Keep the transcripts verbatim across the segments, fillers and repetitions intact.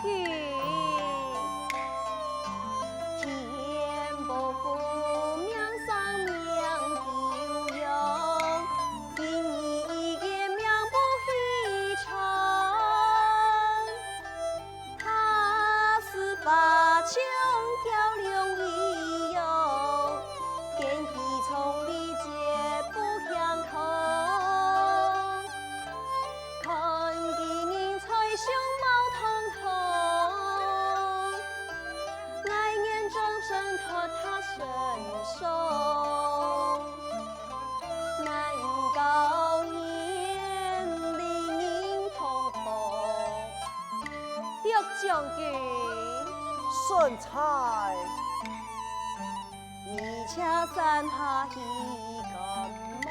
天無父，命生命久養，今日已經命不虛長。 他似花像嬌娘一樣，見佢重禮絕不驚動。看佢人才相貌堂堂，愛念終身託他身上，難教年齡人同房。 陸將軍。順差。你且山下去觀望。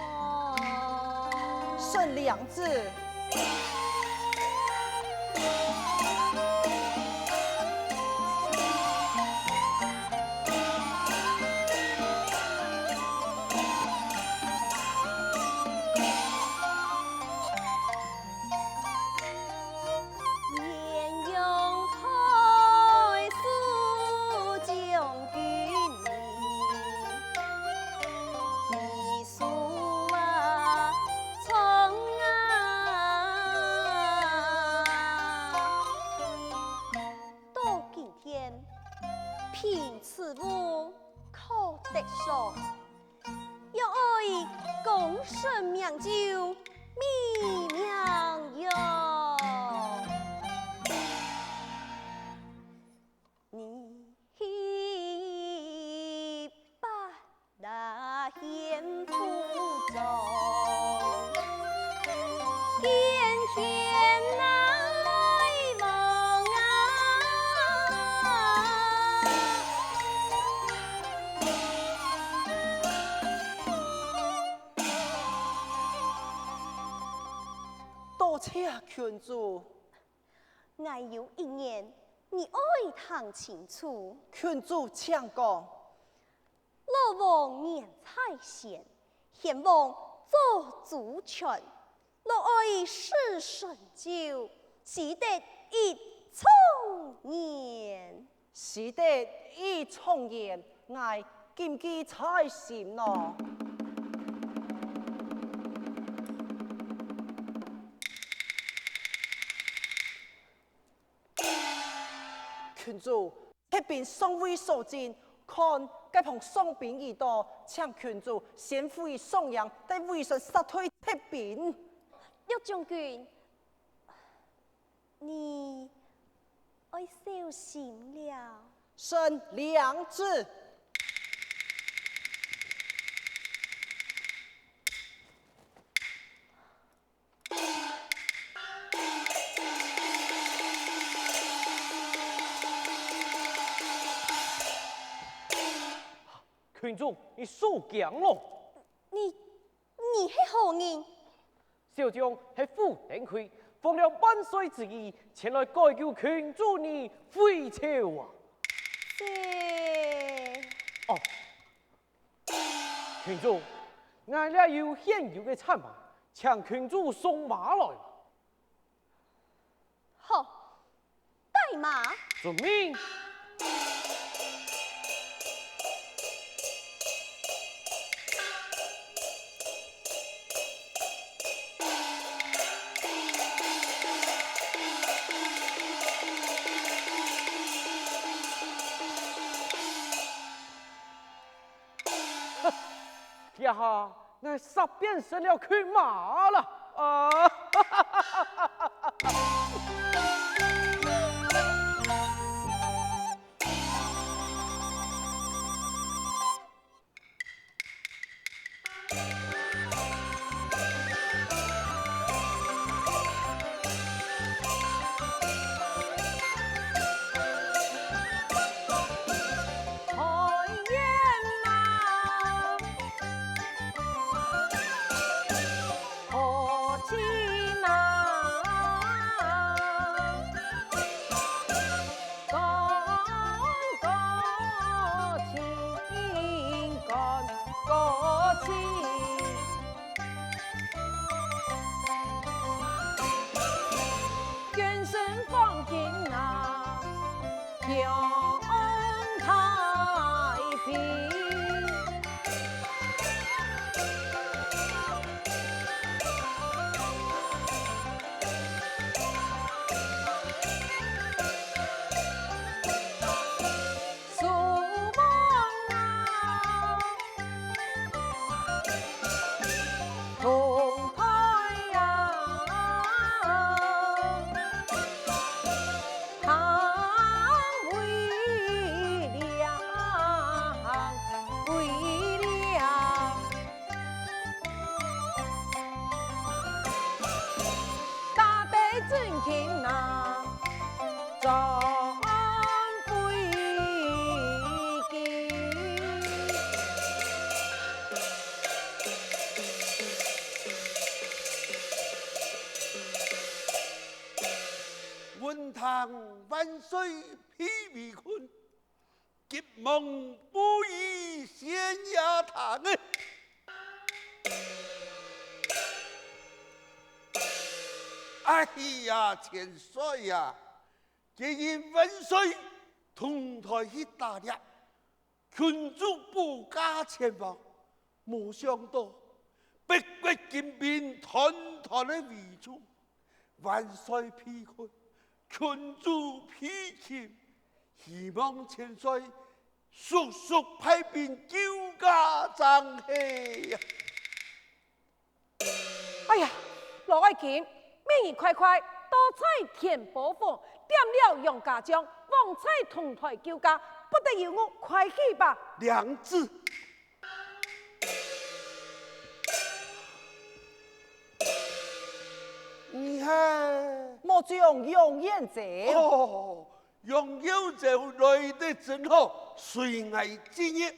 順領旨。 到今天，憑此物可得賞。 若愛功成名就，美名揚。你去吧，那縣府中，見天來望啊！ 多謝郡主。𠊎有一言，你愛聽清楚。郡主請講。老王年在先，賢王做主權，若愛事成就，須得一狀元。 須得一狀元，𠊎謹記在心咯。郡主，帖匾尚未所盡，看該旁上賓已到，請郡主先回上營，待韋順殺退帖匾。陸將軍， 你愛小心了。臣領旨。 郡主，你收驚咯！你，你係何人？小將係傅登輝，奉了萬歲旨意，前來解救郡主你回朝啊！這……哦，郡主，𠊎這有現有个產馬，請郡主送馬來。 好，帶馬。遵命。 這下𠊎煞變成了群馬了！啊！享太平。苏王啊，同台啊， 唐魏梁，魏梁。大地真情啊，转回京。 闻听万岁批围困，急忙布衣先下堂。哎呀，千岁呀，今日万岁同台去打獵， 群主保驾前往，無想到北國金兵團團个圍住，萬歲被困，群主被擒，希望千歲速速派兵救駕正係啊！ 哎呀，羅愛卿，明日快快到在天波府，點了楊家將，往在同台救駕，不得有誤，快去吧。領旨。你係？末將楊延昭。哦， 楊延昭來得正好，隨𠊎之日。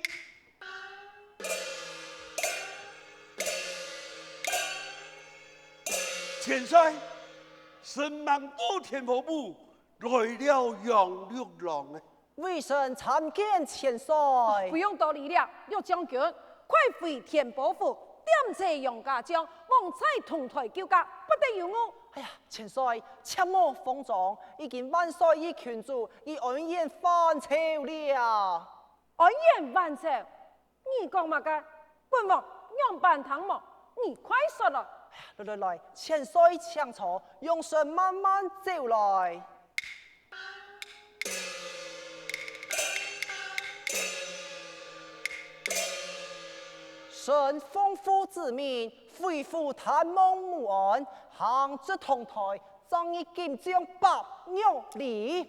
千歲，承蒙到天波府，來了楊六郎。微臣參見千歲。不用多禮了，六將軍，快回天波府，點齊楊家將，往在同台救駕，不得有誤。哎呀，千歲，切莫慌張，已經萬歲與群主已安然返朝了。安然返朝？你講麼个？本王仰般聽無？你快說來！來來來，千歲請坐，容臣慢慢走來。臣奉父之命， 回府探望母安，行至同台，正入金帳拜玉禮。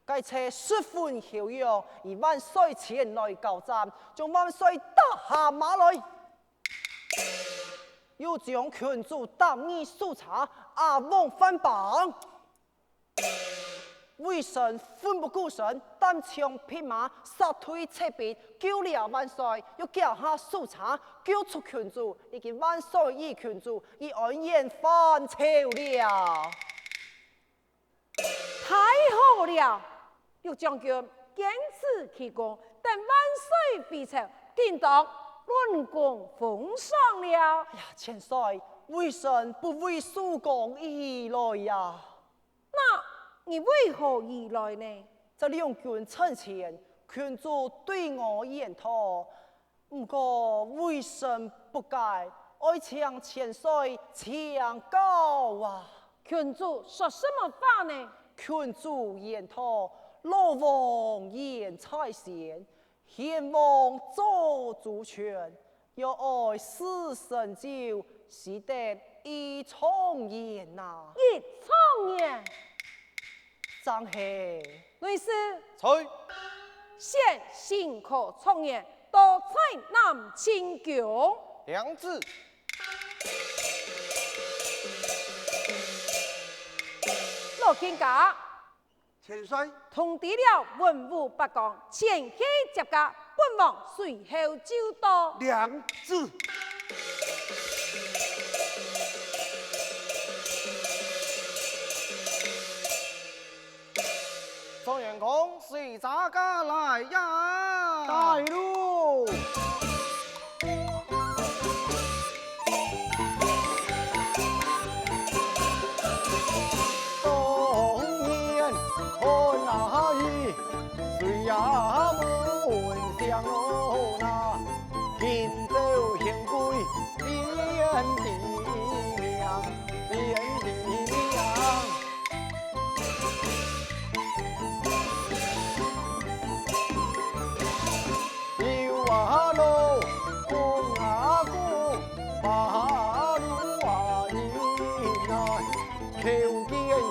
該冊十分厚揚，與萬歲前來交戰，將萬歲打下馬來，又將群主打入樹杈，押往番邦。 微臣奮不顧身，單槍匹馬，殺退賊兵，救了萬歲，又解下樹杈，救出群主，已經萬歲與群主已安然返朝了。太好了！六將軍堅持其功，等萬歲回朝，定當論功封賞了。哎呀，千歲，微臣不畏輸光而來呀。 那你為何而來呢？在兩軍陣前，群主對我遠逃，毋過微臣不解，愛請千歲請教啊。群主說什麼話呢？群主遠逃，老王言在先， 賢王早周全，若愛事成就，須得一狀元啊。一狀元？正係。內侍。在。先行科狀元，到在南清宮。領旨。老卿家。 千歲。通知了文武百官，前去接駕，本王隨後就到。領旨。狀元公，隨車駕來呀！帶路！狀元公叩見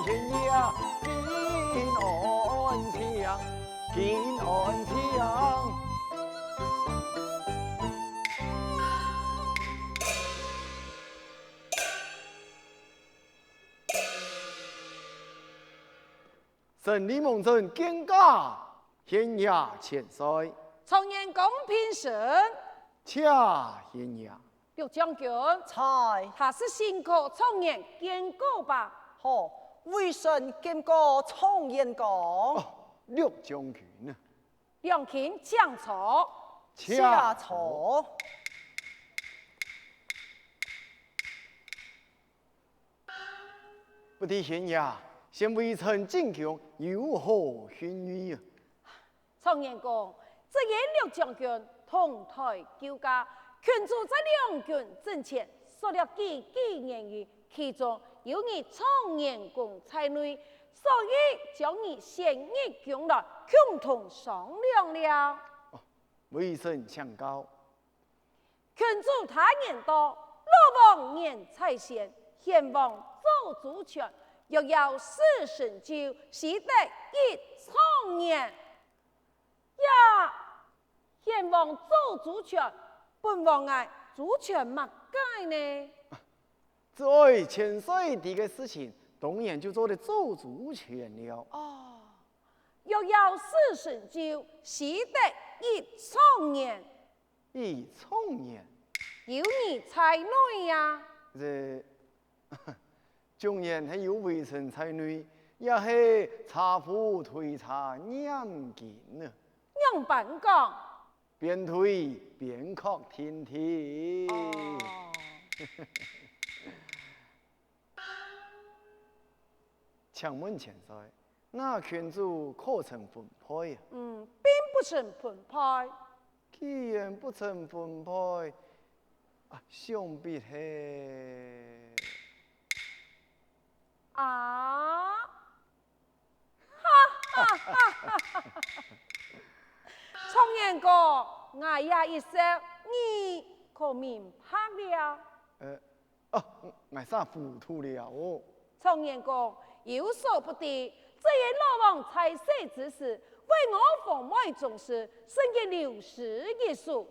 賢爺，金安請，金安請。承禮蒙尊見駕，賢爺千歲。狀元公平身。謝賢爺。 陸將軍。在。他是新科狀元見駕吧？好，微臣見過狀元公。哦，陸將軍啊。兩卿請坐。謝坐。不知賢爺，現微臣進宮有何訓諭啊？ 狀元公，只因陸將軍同台救駕，群主在兩軍陣前說了幾句言語，其中有你狀元公在內，所以將你選入宮來，共同商量了。哦，微臣請教。 群主大言道，老王言在先，賢王早周全，若要事成就，須得一狀元。呀，賢王早周全，本王𠊎周全麼个呢？只愛千歲知个事情，當然就做得早周全了。哦，若要事成就，須得一狀元。 一狀元。有你在內呀。這，狀元係有微臣在內，也係車夫推車念經呢。仰般講？邊推邊確定定。哦。 請問千歲，吾群主可曾分配啊？嗯，並不曾分配。既然不曾分配，啊，想必係……啊？哈哈哈哈哈！狀元公，𠊎這一說，你可明白了？呃， 哦，𠊎煞糊塗了哦。狀元公，有所不知，只因老王在世之時，為我封媒宗室，甚至流失一族。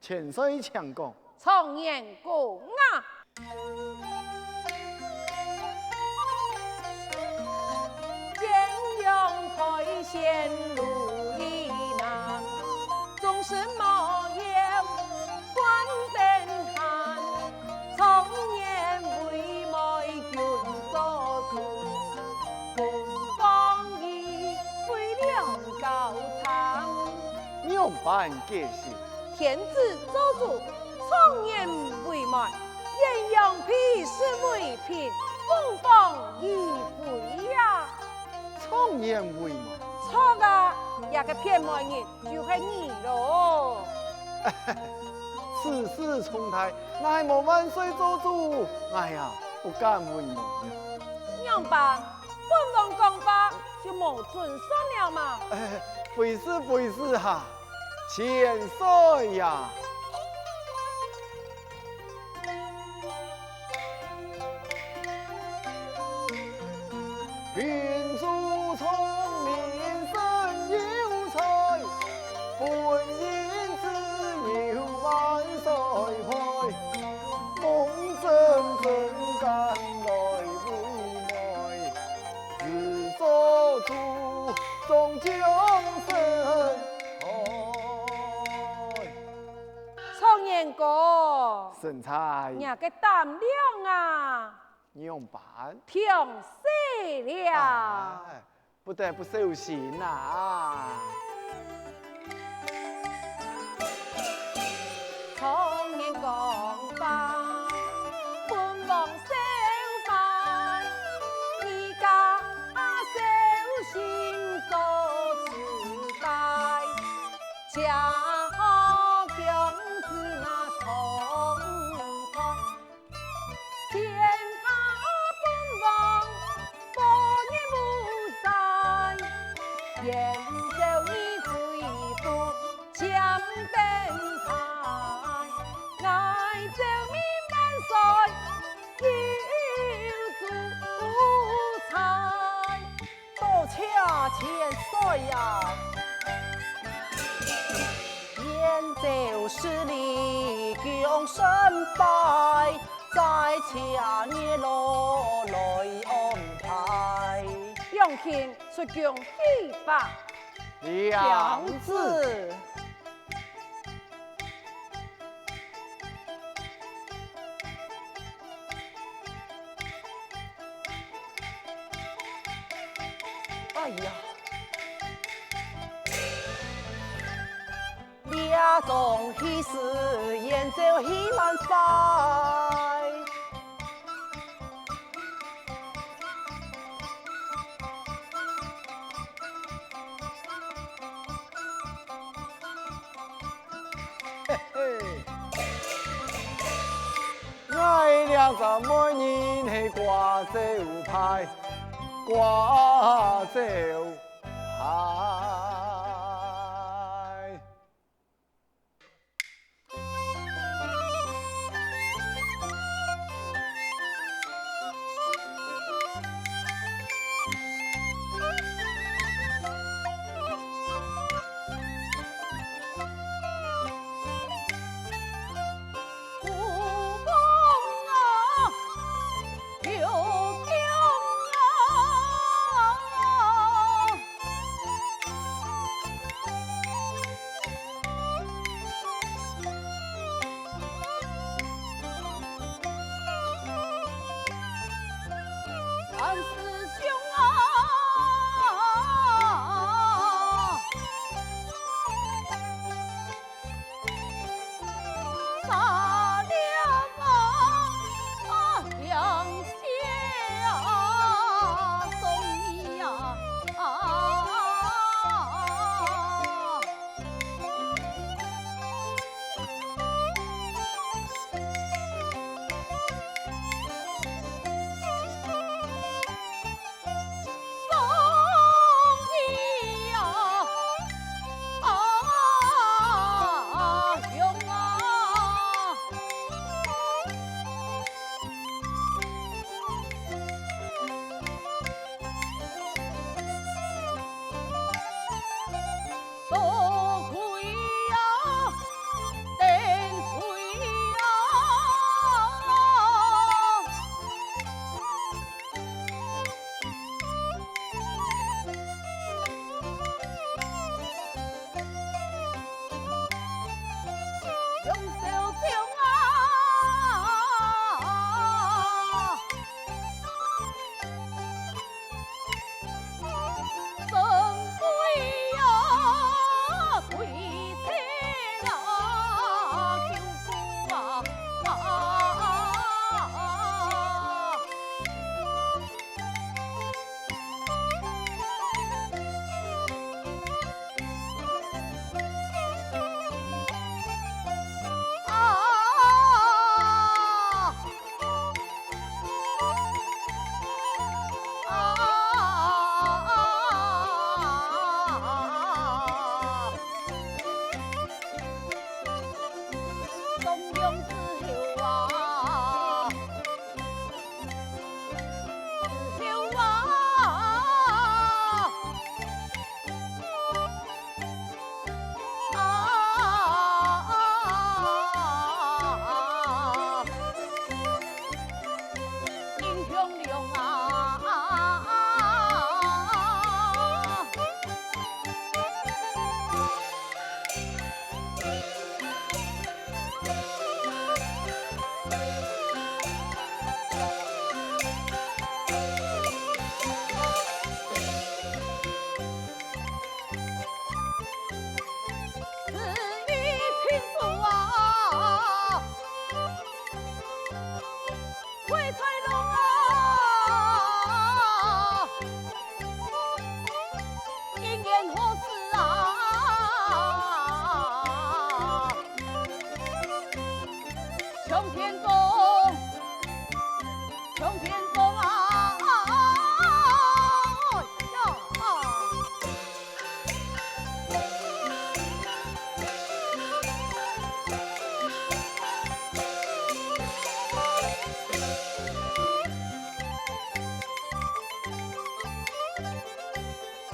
千歲請講。狀元公啊！ 仰般解釋？天子做主，狀元為媒， 鴛鴦被視為姘，鳳凰於飛呀！狀元為媒。著啊，這个騙媒人就係你囉！此事重大，哪還無萬歲做主？哎呀，不敢為媒。仰般，本王講話就無準算了嘛？哎，非是，非是哈，千歲呀！ 狀元公，臣在。若个膽量啊，仰般？忒細了。哎，不得不小心啊。狀元公話，本王笑話，你家小心做自在。 且好公子那痛痛，天下本王不認無罪，燕赵你非不chamberlain，𠊎趙明萬歲！千岁呀！燕赵势力降身败，再请月老来安排。杨hinng出宫去吧。娘子。 哎呀！列宗喜事，燕赵喜满怀。 嘿嘿，𠊎這隻媒人係掛招牌，掛招牌。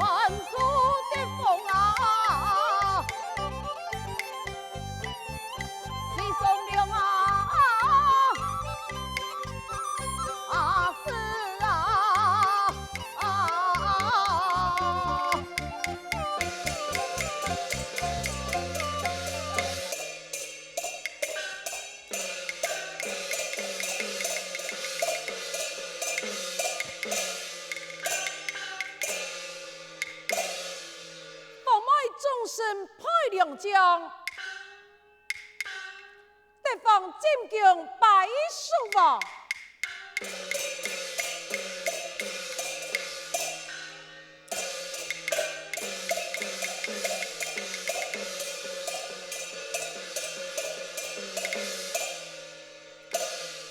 寒暑的风啊，西风凉啊，啊，是啊，啊。 房外众生排良将，敵方进攻拜叔王。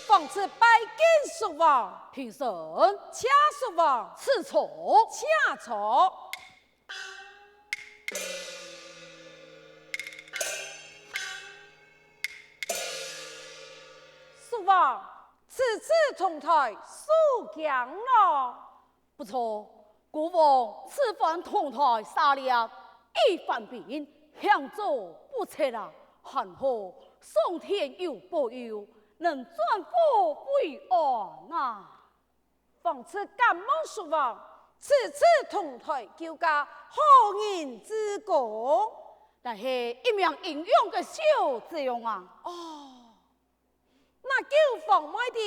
方次拜见叔王。平身。谢叔王。赐座。谢座。叔王，此次同台受驚咯。 不错，孤王此番同台殺掠一番兵，險阻不測啊！還好上天有保佑，能轉危為安啊！方次敢問叔王，此次同台救駕何人之功？乃係一名英勇个少將啊！哦， 那救房妹个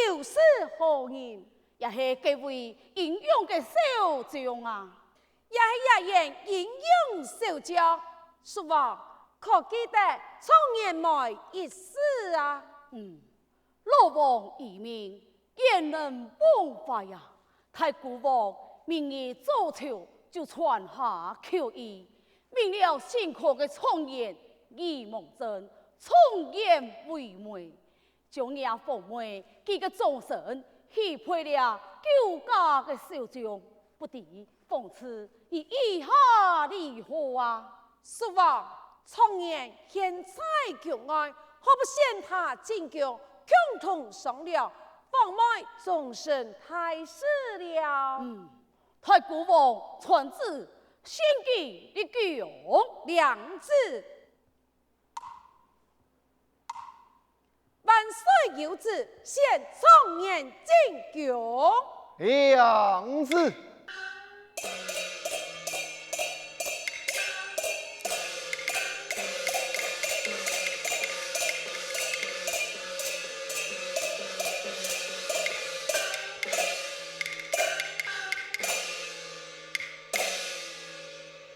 又是何人？也係該位英勇个少將啊！也係這員英勇少將。叔王，可記得狀元妹一事啊？嗯，老王英明， 賢能忘懷啊！大姑王明日早朝就傳下詔議，命了姓柯个狀元李蒙真狀元為媒，將若房妹佢个終身許配了救駕个少將，不知方次你意下如何啊？叔王，狀元現在在宮外，何不先他進宮， 共同商量，房妹終身大事了。嗯，大姑王傳旨，先進入宮。領旨。萬歲有旨，先狀元進宮。領旨。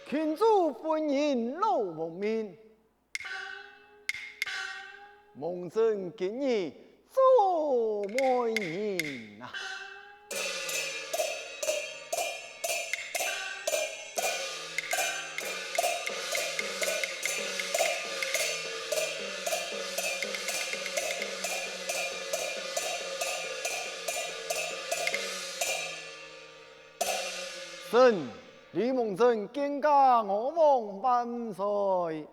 勤主分人老王命， 蒙真今日做媒人啊！臣李蒙真见驾，吾皇万岁！